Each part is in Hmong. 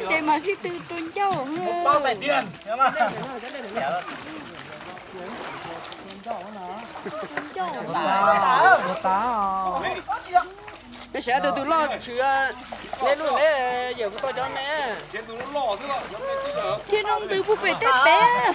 Ces mas sib tw rau ncauj. Neb sawv daws tus loj tshwm neb lub neb yawm kuv tau cov me. Thiab zoo ntws puag pem tej pem.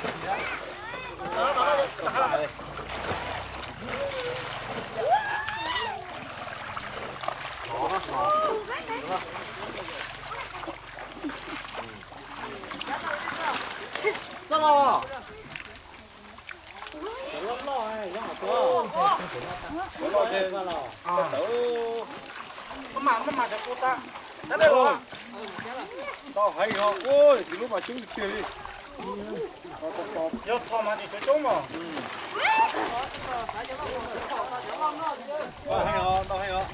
Tau heev os, tsis lub mas coob tiag tiag li. Yog txhom mas tsis coob coob mas. Tau heev os, tau heev os.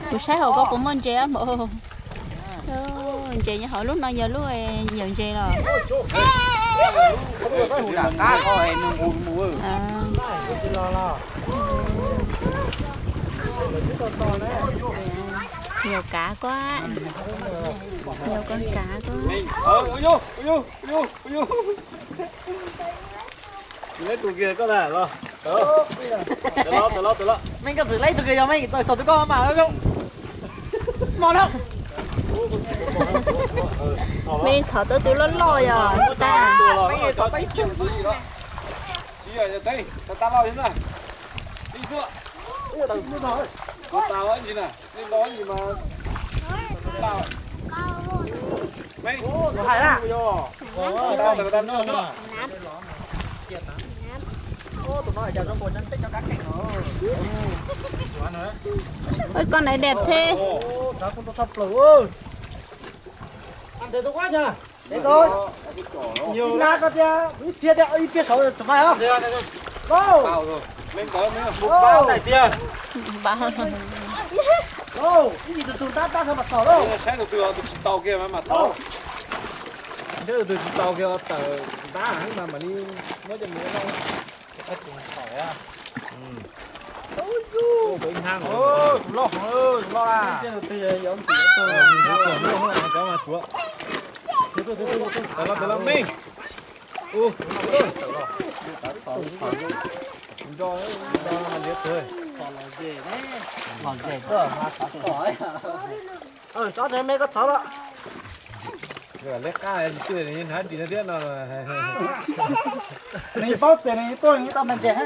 Kuv saib hauv ko puas muaj ntses mas. Ntses nyob hauv lub no yog lub nyuam ntses los. Nyuam kav kuab, nyuam kav kav kuab. Leej tus kiag koj na los. Meej, koj txawm leej tus kiag yog meej, txog tus koj mas zoo. Mos lawm. Meej txhom tau tus loj loj yog tag. Tsis yog teeb, tau tag loj xwb na. Ib xwb. Tau tag loj ib ntsis na, nej nto ib ntsis mas tau. Meej, hais na. Tau tag tag loj xwb. Oj, con này đẹp thế. Ib lab koj thiab ib phiab thiab ib phiab saud tus mas os. Lauj, tus ntawd tiag. Lauj, ib yim tus tus ntab tab no mas txog lauj. Saib tus twg tus tsis tau kiag mas txog. Saib tus twg tsis tau kiag tawm ntab heev mas mam li muab coj mus noj. Tus loj, tus loj na. Tawm los, tawm los, Meej. Tsob me koj txhov los. Nws paub tias nws tuaj nws tau ntses.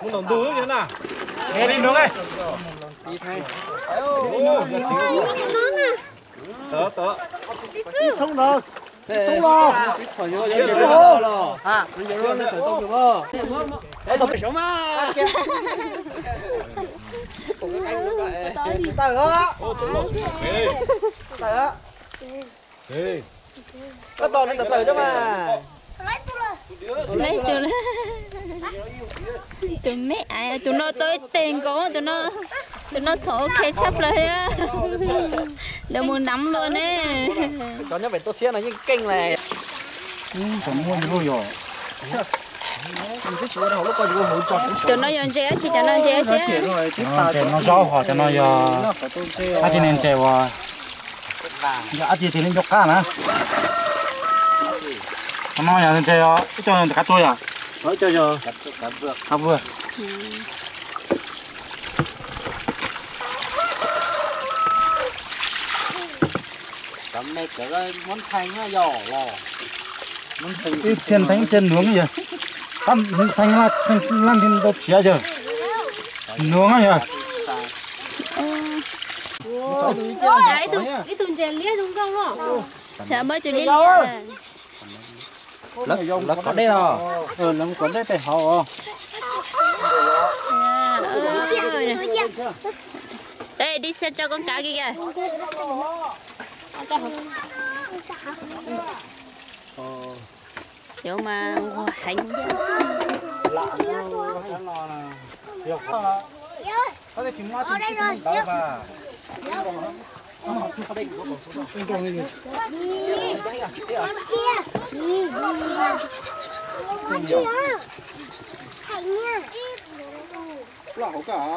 Mus ntaus ntug na. Li nug. Thoob no. Tawm os. Tawm os. Koj tos nws tawm tawm coj mas. Leb tus, tus me, tus no tau ib teg nkaus, tus no, tus no txhom ok tshaj plaws thiab. Lawv mus nắm luôn ne. Cov nyob pem toj siab no yeej keej lawm. Muaj ib lub yog. Cov no yog ntses dab tsi? Cov no ntses dab tsi? Ntses no zaub, ho cov no yog dab tsi ne? Ntses uas yog dab tsi tias li ncauj qab na. Qhov no yog ntses, ib co yog ntses kav tua yom? Qab vwg. Ib txhia ntheev txhia nuav yog, tab theej leej twg tau tshiav yog nuav yog. Ib tug ntses liab zoo nkauj los. Lawv kov dej os. Lawv kov dej pem hauv os. Ê, đi xe cho con cá kìa kìa. Yow mas nquag heev.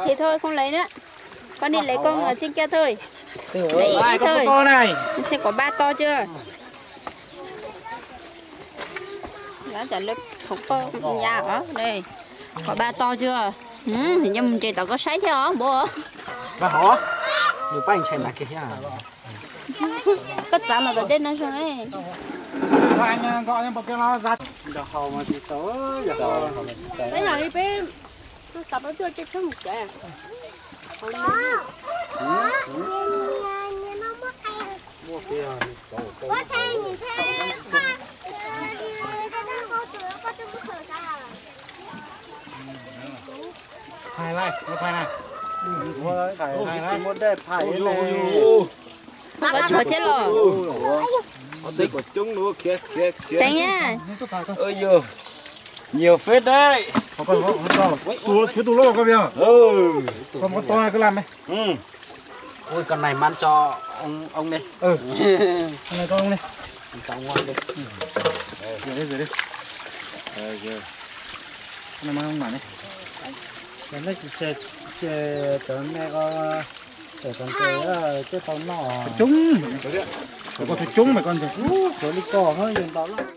Thì thôi không lấy nữa. Con đi lấy con ở trên kia thôi. Lấy ít thôi. Xem có ba to chưa. Đó, trả lời không có nhà ở đây. Có ba to chưa? Ừ, hình như mình chạy tao có sai thế hả, bố? Ba hổ. Được ba thằng này kia. Koj txav no tom dej no zoo. Peb yog li peb tus txav peb tuaj coj tsheb mus tsev. Thaiv lawm, thaiv na. Thaiv lawm. Koj tshuav thiab los? Tseev na. Nhiều phết đấy. Tus, tshuav tus loj koj pia. Koj muab to koj lam me. Ui, con này mang cho ông, ông đi. Con này cho ông đi. Cho ông ăn đi. Rửa đi, rửa đi. Con này mang ông Mảng đi. Con này chỉ, chỉ, chỉ, tớ mẹ có, tớ còn tớ, tớ tao nọ. Coob. Tớ có tụi coob mà con. Ú, tớ đi cò hơi dần tao lắm.